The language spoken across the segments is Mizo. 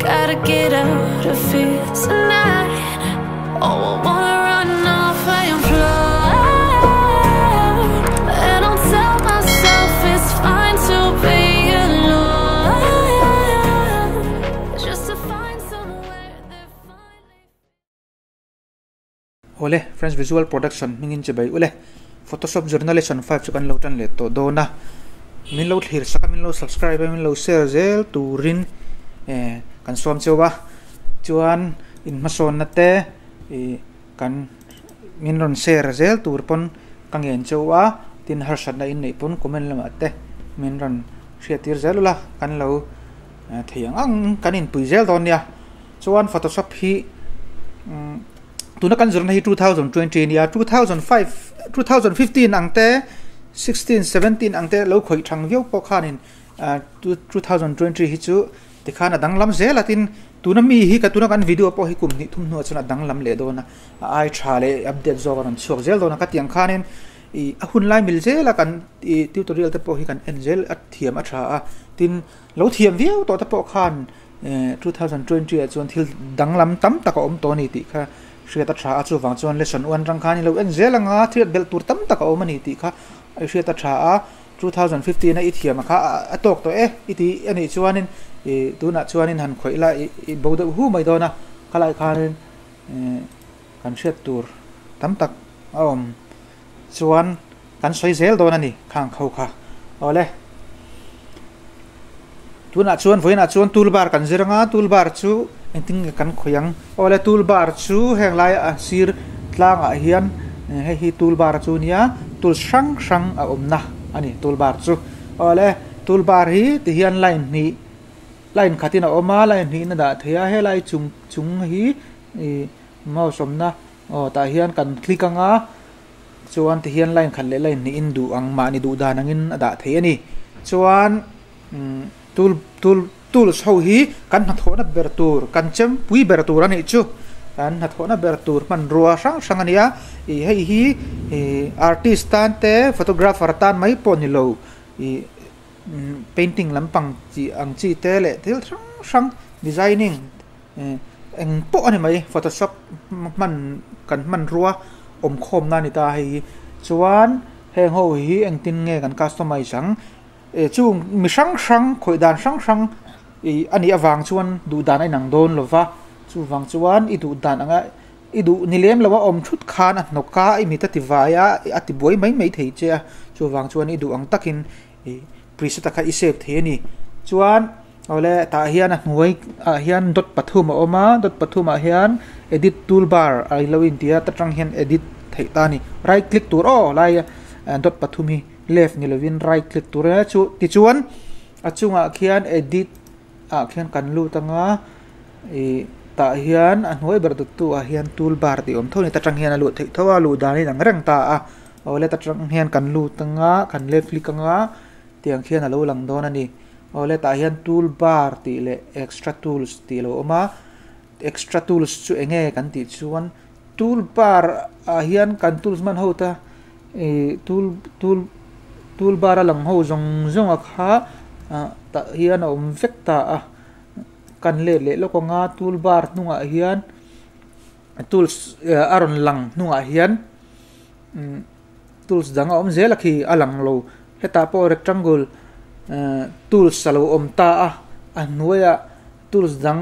Gotta get out of here tonight. Oh, I wanna run off and fly. And I'll tell myself it's fine to be alone. Just to find somewhere that finally. Awle, French Visual Production hmingin chibai ule. Photoshop Journal Lesson 5 chu kan lo tan leh tawh dawn a. Min lo thlir sak a, min lo subscribe a, min lo share zel turin eh kan sawm cheu a. Chuan in hmasawnna te ih kan min rawn share zel tur pawn ka ngen cheu a. Tin harsatna in neih pawn comment lamah te min rawn hriattir zel ula kan lo thei ang ang kan inpui zel dawn nia. Chuan Photoshop hi umm tuna kan zirna hi 2020 a nia, 2005, 2015 ang te, 16, 17 ang te lo khawih thang viau pawh khanin 2020 hi chu tikhan a danglam zel a tin tuna mi hi ka tuna kan video pawh hi kum hnih thum hnuah chuan a danglam leh dawn a, a ai tha leh update zawk a rawn chhuak zel dawn a ka tiang khanin ih a hun lai mil zel a kan ih tutorial te pawh hi kan en zel a thiam a tha a tin lo thiam viau tawh te pawh khan 2020 ah chuan thil danglam tam tak a awm tawh a ni tih kha hriat a tha a chuvang chuan lesson 1 atang khan i lo en zel anga thil belh tur tam tak a awm a ni tih kha i hriat a tha a 2015 a i thiam a kha a tawk tawh e i tih a nih chuanin ih tunah chuanin han khawih la i bo deuh hu mai dawn a khalai khanin kan hriat tur tam tak a awm chuan kan sawi zel dawn a ni khang kho kha awle tunah chuan vawiinah chuan toolbar kan zir anga toolbar chu engtin nge kan khawih ang awle toolbar chu heng lai a sir tlangah hian hei hi toolbar chu nia tools hrang hrang a awmna a ni toolbar chu awle toolbar hi tihian line hnih line khatin a awm a line hnihin a dah thei a helai chung chung hi ih mouse awmna aw tah hian kan click anga Chuan tihian line khat leh line hnihin duh ang mahni duh dan angin a dah thei a ni. Chuan tool tool tools ho hi kan hnathawhna ber tur kan chempui ber tur a nih chu. Kan hnathawhna ber tur hmanrua hrang hrang a ni a. Ih hei hi ih artist tan te photographer tan mai pawh ni lo ih painting lampang chi ang chi te leh thil hrang hrang designing Eng pawh a ni mai photoshop hman kan hmanrua awm khawmna a ni ta hei hi chuan heng ho hi engtin nge kan customize ang eh chung mi hrang hrang khawih dan hrang hrang ih a nih avang chuan duh dan a inang dawn lo va chuvang chuan i duh dan anga i duh ni lem lo a awm thut khan a hnawk a i mit a ti vai a a ti buai mai mai thei che a chuvang chuan i duh ang takin ih preset a kha i save thei a ni chuan. Awle tah hian a hnuai ah hian dot pathum a awm a dot pathum ah hian edit toolbar a ilo inti a ta tang hian edit theih ta a ni right click tur aw lai a dot pathum hi left ni lovin right click tur a chu tichuan a chungah khian edit ah khian kan lut anga ih tah hian a hnuai ber dawt tu ah hian toolbar tih awm tho a ni ta tang hian a luh theih tho a luh dan a inang reng ta a awle ta tang hian kan lut anga kan left click anga tiang khian a lo lang dawn a ni. Awle tah hian tool bar tih leh extra tools tih a lo awm a, extra tools chu eng nge kan tih chuan tool bar ah hian kan tools hman ho ta ih tool tool tool bar a lang ho zawng zawng a kha ah tah hian a awm vek ta a, kan let leh lawk ang a tool bar hnungah hian tools a rawn lang hnungah hian umm. Tools dang a awm zel a khi a lang lo. Hetah pawh rectangle tools a lo awm ta a, a hnuaiah tools dang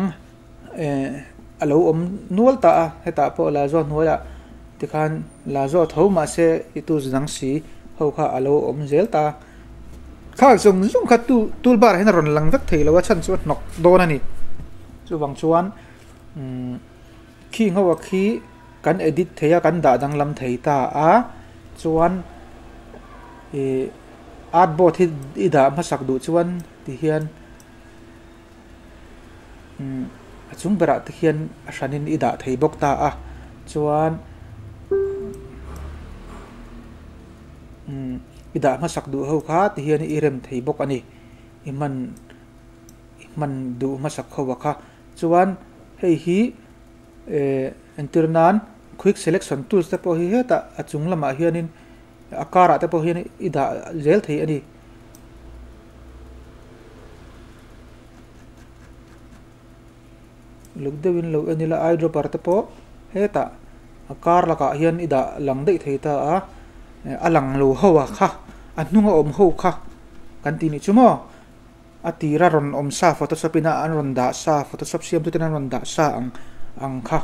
a lo awm nual ta a, hetah pawh la zawh hnuaiah tikhan la zawh tho mahse i tools dang si ho kha a lo awm zel ta a. Thlalak zawng zawng kha toolbar ah hian a rawn lang vek thei lo a chhan chu a hnawk dawn a ni. Chuvang chuan khing ho a khi. Kan edit thei a, kan dah danglam thei ta a, chuan ih artboard hi i dah hmasak duh chuan tihian umm a chung berah te hian a hranin i dah thei bawk ta a, chuan umm i dah hmasak duh ho kha tihian i rem thei bawk a ni, i hman i hman duh hmasak ho a kha, chuan hei hi. Eh entir nan quick selection tools te pawh hi hetah a chung lamah hianin a karah te pawh hian i dah zel thei a ni. Uluk deuhin lo en ila eyedropper te pawh hetah a kar lakah hian i dah lang daih thei ta a a lang lo ho a kha a hnung a awm ho kha kan tih nih chu maw a tira rawn awm sa photoshop in a an rawn dah sa photoshop siam tu ten an rawn dah sa ang ang kha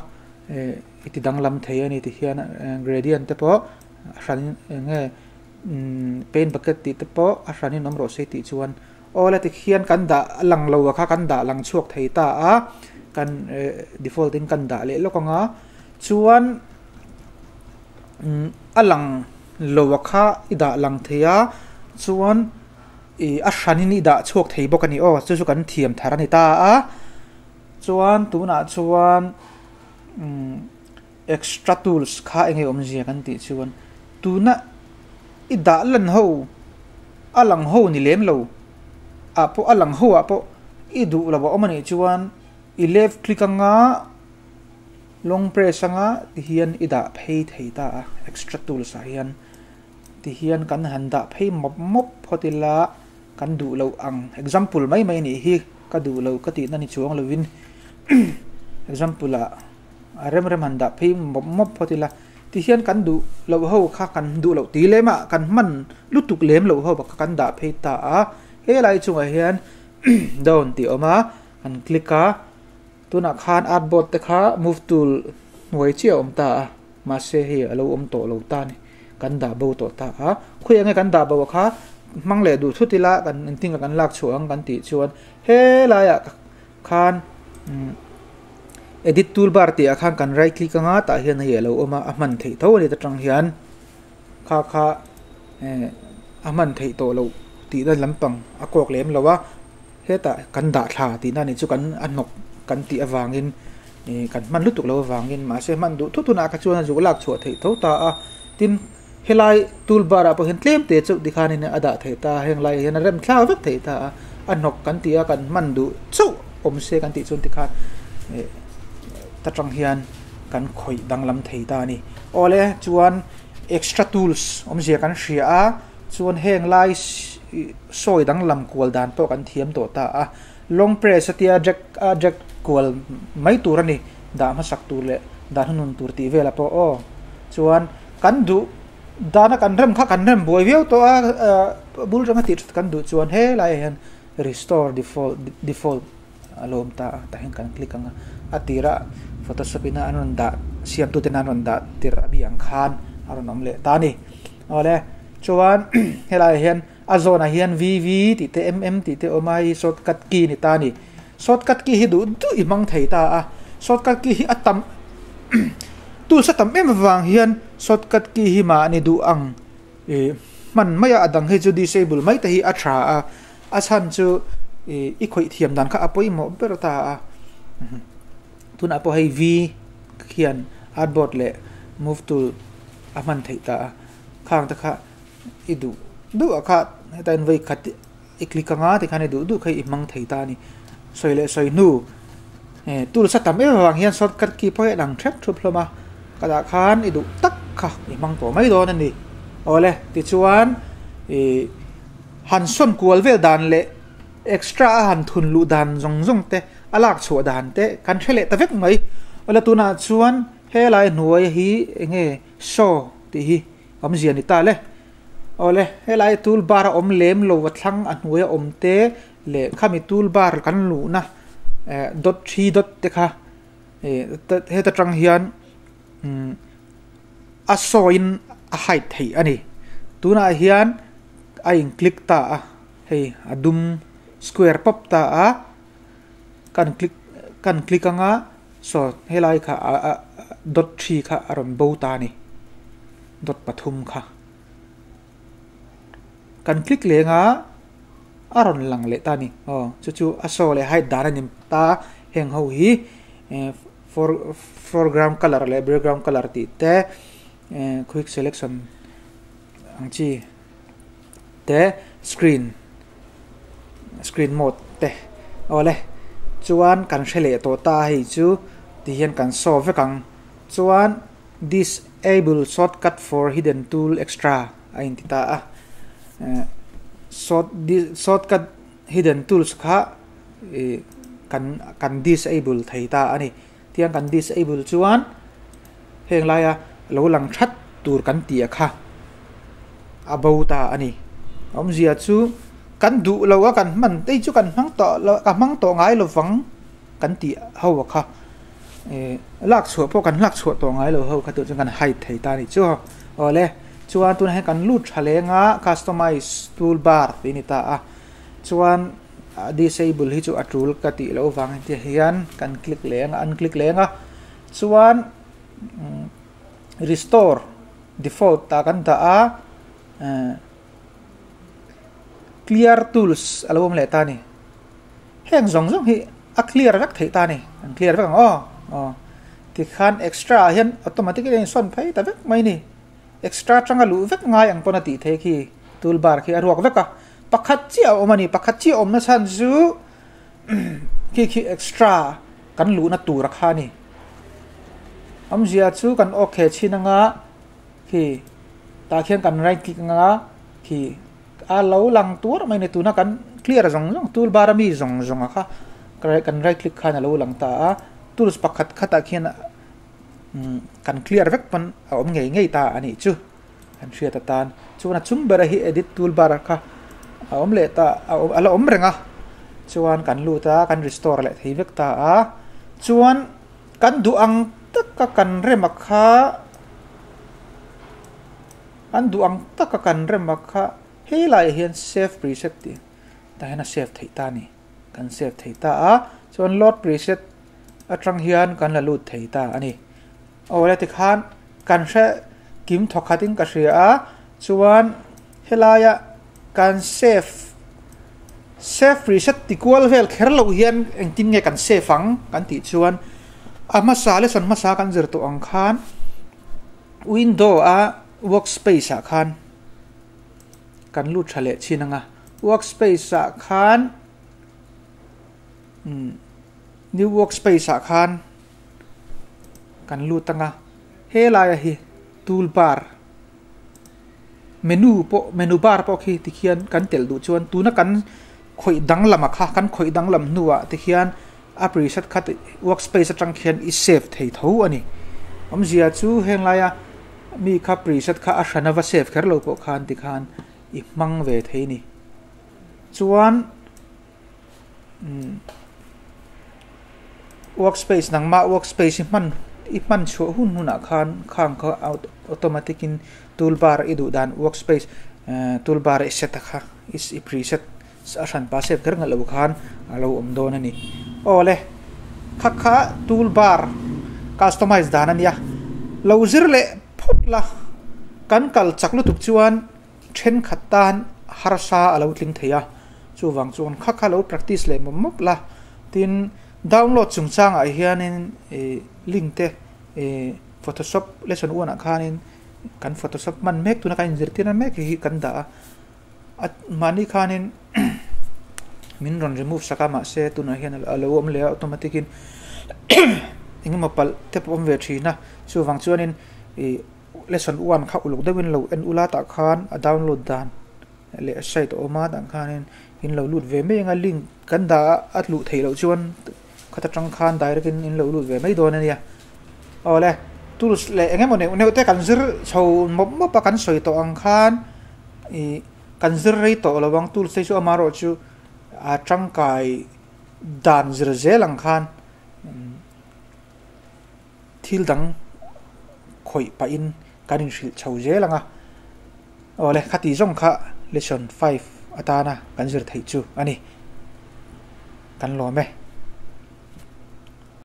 eh i ti danglam thei a ni ti hian gradient te pawh a hran eng nge paint bucket tih te pawh a hranin awm rawh se tih chuan. Aw la tikhian kan dah a lang lo a kha kan dah lang chhuak thei ta a, kan default in kan dah leh lawk ang a, chuan a lang lo a kha i dah lang thei a, chuan ih a hran in i dah chhuak thei bawk a ni aw, chu chu kan thiam thar a ni ta a, chuan tunah chuan extra tools kha eng nge awmzia kan tih chuan tuna i dah lan ho a lang ho ni lem lo ah pawh a lang ho ah pawh i duh lo a awm a nih chuan i left click anga long press anga ti hian i dah phei thei ta a extra tools ah hian ti hian kan han dah phei mawp mawp phawt ila kan duh loh ang example mai mai nih hi ka duh loh ka tihna ni chuang lovin example ah a rem rem han dah phei mawp mawp phawt ila ti hian kan duh loh ho kha kan duh loh ti lem ah kan hman lutuk lem loh ho kha kan dah phei ta a helai chungah hian down tih a awm a kan click a tunah khan artboard te kha move tool hnuai chiah a awm ta a mahse hei a lo awm tawh lo ta a ni kan dah bo tawh ta a khawiah nge kan dah bo kha hmang leh duh thut ila kan engtin kan lak chhuah ang kan tih chuan helaiah khan edit toolbar tih ah khan kan right click anga tah hian hei alo awm a a hman theih tho a ni ta tang hian kha kha eh a hman theih tawh loh tih na lampang a kawk lem lo a hetah kan dah thla tih na ni chu kan a hnawk kan tih avangin ih kan hman lutuk loh avangin mahse hman duh thut hunah kha chuan a zuk lak chhuah theih tho ta a tin helai toolbar ah pawh hian tlem te chauh tikhanin a dah theih ta a heng laiah hian a rem thlak vek theih ta a a hnawk kan tih a kan hman duh chauh awm se kan tih chuan tikhan ih ta tang hian kan khawih danglam thei ta a ni. Awle chuan extra tools awmzia kan hria a chuan heng lai sawi danglam kual dan pawh kan thiam tawh ta a long press a tia drag a drag kual mai tur a ni dah hmasak tur leh dah hnunun tur tih velah pawh aw chuan kan duh dana kan rem kha kan rem buai viau tawh a bul ranga tih that kan duh chuan helaiah hian restore default default a lo awm ta a tah hian kan click ang a a tirah photoshop ina an rawn dah siamtu ten an rawn dah tirh a mi ang khan a rawn awm leh ta a ni awle chuan helaiah hian a zawnah hian v v tih te m m tih te a awm a hei shortcut key a ni ta a ni shortcut key hi duh duh i hmang thei ta a shortcut key hi a tam tools a tam em avang hian shortcut key hi mahni duh ang ih hman mai a a dang hi chu disable mai te hi a tha a a chhan chu ih i khawih thiam dan kha a pawimawh ber ta a tunah pawh hei v khian artboard leh move tool a hman theih ta a khang te kha i duh duh ah kha heta in vawi khat i click anga tikhan i duh duh kha i hmang thei ta a ni sawi leh sawi hnu eh tools a tam em avang hian shortcut key pawh hi a lang thep thup hlawm a ka dah khan i duh tak kha i hmang tawh mai dawn a ni awle tichuan ih han sawn kual vel dan leh extra a han thun luh dan zawng zawng te a lak chhuah dan te kan hre leh ta vek mai awle tunah chuan helai hnuai hi eng nge show tih hi awmzia ni ta le. Awle, helai toolbar a awm lem lo a thlang a hnuai a awm te leh khami toolbar kan luhna eh dot three dot te kha eh heta tang hian umm a sawiin a hide theih a ni. Tunah hian a in click ta a, hei a dum square pawp ta a, kan click kan click anga saw helai kha ah dot three kha a rawn bo ta a ni. Dot pathum kha kan click leng a a rawn lang leh ta a ni aw chu chu a show leh hide dan a ni ta heng ho hi eh foreground colour leh background colour tih te eh quick selection ang chi te screen screen mode te awle chuan kan hre leh tawh ta a hei chu ti hian kan show vek ang chuan. Disable shortcut for hidden tool extra a inti ta a, short shortcut hidden tools kha ih kan kan disable thei ta a ni. Tiang kan disable chuan heng laia lo lang that tur kan tih a kha a bo ta a ni. Awmzia chu kan duh lo a kan hman te chu kan hmang tawh lo ka hmang tawh ngai lovang kan tih ho a kha lak chhuah pawh kan lak chhuah tawh ngai lo ho kha tih chuan kan hide thei ta a nih chu. Awle chuan tunah hian kan lut tha leng a customize toolbar tih a ni ta a chuan disable hi chu a tul ka tih loh vang heti hian kan click leh ang a an click leh ang a chuan restore default ah kan dah a clear tools a lo awm leh ta a ni heng zawng zawng hi a clear vek theih ta a ni an clear vek ang aw aw tikhan extra ah hian automatic in a insawn phei ta vek mai a ni extra atanga luh vek ngai ang pawn a tih theih khi toolbar khi a ruak vek a. Pakhat chiah a awm a ni, pakhat chiah a awmna chhan chu khi khi extra kan luhna tur a kha a ni. Awmzia chu kan okay chhin anga khi tah khian kan right click anga khi a lo lang tuar mai a ni tuna kan clear zawng zawng toolbar a mi zawng zawng a kha kan right click khan a lo lang ta a tools pakhat khatah khian kan clear vek pawn a awm ngei ngei ta a nih chu. Kan hriat atan chuan a chung bera hi edit toolbar kha a awm leh ta a la awm reng a chuan kan lut a kan restore leh thei vek ta a chuan kan duh ang taka kan rem a kha kan duh ang taka kan rem a kha helaiah hian save preset tih tah hian a save theih ta a ni kan save thei ta a chuan load preset atang hian kan la lut thei ta a ni. Awle tikhan kan hre kim thawkhat in ka hria a, chuan helaia kan save save preset ti kual vel kher loh hian engtin nge kan save ang kan tih chuan a hmasa lesson hmasa kan zir tawh ang khan window a workspace ah khan kan lut tha leh chin anga workspace ah khan new workspace ah khan kan lut anga helaia hi toolbar menu pawh menu bar pawh khi tikhian kan telh duh chuan tuna kan khawih danglam a kha kan khawih danglam hnuah tikhian a preset kha workspace atang khian i save thei tho a ni awmzia chu heng laia mi kha preset kha a hran ava save kher lo pawh khan tikhan i hmang ve thei a ni chuan. Workspace nangmah workspace i hman i hman chhuah hun hunah khan khang kha automatic in toolbar i duh dan workspace toolbar i set a kha i preset a hran pa save kher ngah lo khan a lo awm dawn a ni. Aw le kha kha toolbar customize dan a nia lo zir leh phawt la kan kal chak lutuk chuan Thenkhat tan harsa a lo tling thei a, chuvang chuan kha kha lo practice leh mawp mawp la. Tin, download chungchangah hianin ih link te ih photoshop lesson one ah khanin kan photoshop hman mek tuna kan inzirtirna mek hi kan dah a, a mahni khanin min rawn remove sak a mahse tunah hian a lo awm leh a automatic in engemaw palh te pawh a awm ve thin a, chuvang chuanin ih. Lesson one kha uluk deuhin lo en ula tah khan a download dan leh a site a awm a tah khanin in lo lut ve mai ang a link kan dah a a luh theih loh chuan khata tang khan direct in in lo lut ve mai dawn a nia awle tools leh eng emaw neuh neuh te kan zir chho mawp mawp a kan sawi tawh ang khan ih kan zir rei tawh lo ang tools te chu amaherawh chu a tangkai dan zir zel ang khan. Thil dang khawih pahin kan inhrilh chho zel ang a, awle khati zawng kha lesson 5 atana kan zir theih chu a ni. Kan lawm e.